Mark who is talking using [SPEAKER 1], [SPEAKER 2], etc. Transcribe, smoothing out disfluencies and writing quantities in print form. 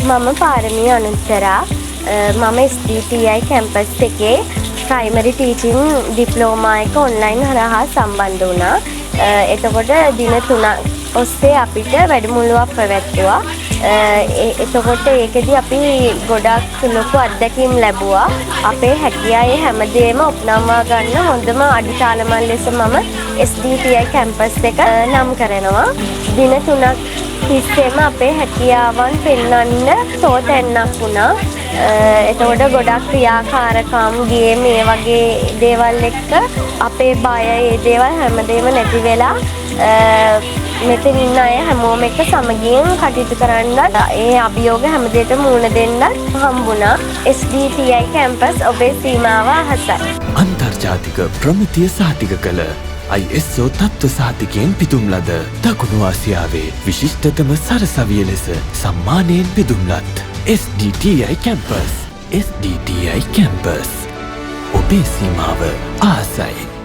[SPEAKER 1] මම පාරමී අනුත්තරා. මම SDTI campus එකේ ප්‍රයිමරි ටීචින් ඩිප්ලෝමා එක ඔන්ලයින් හරහා සම්බන්ධ වුණා. එතකොට දින 3ක් ඔස්සේ අපිට වැඩමුළුවක් පැවැත්වුවා. එතකොට ඒකෙදි අපි ගොඩක් ලොකු අත්දැකීම් ලැබුවා. අපේ හැකියා ඒ හැමදේම ඔප්නම්වා ගන්න හොඳම අඩිතාලමක් ලෙස මම SDTI campus එක නම් කරනවා. දින 3ක් තිස්සේම අපේ හැකියාවන් පෙන්වන්න තෝතැන්නක් වුණා. එතකොට ගොඩක් ක්‍රියාකාරකම්, ගේම්, ඒ වගේ දේවල් එක්ක අපේ බය, ඒ දේවල් හැමදේම නැති වෙලා මෙතන ඉන්න අය හැමෝම එක්ක සමගියෙන් කටයුතු කරන්නත්, ඒ අභියෝග හැමදේටම මුහුණ දෙන්නත් හම්බුණා. SDTI campus, ඔබේ සීමාව අහසයි.
[SPEAKER 2] අන්තර්ජාතික ප්‍රමිතිය සහතික කළ ISO තත්ත්ව සහතිකයෙන් පිදුම් ලද, දකුණු ආසියාවේ විශිෂ්ටතම සරසවිය ලෙස සම්මානයෙන් පිදුම් ලත් SDTI campus. SDTI campus, ඔබේ සීමාව අහසයි.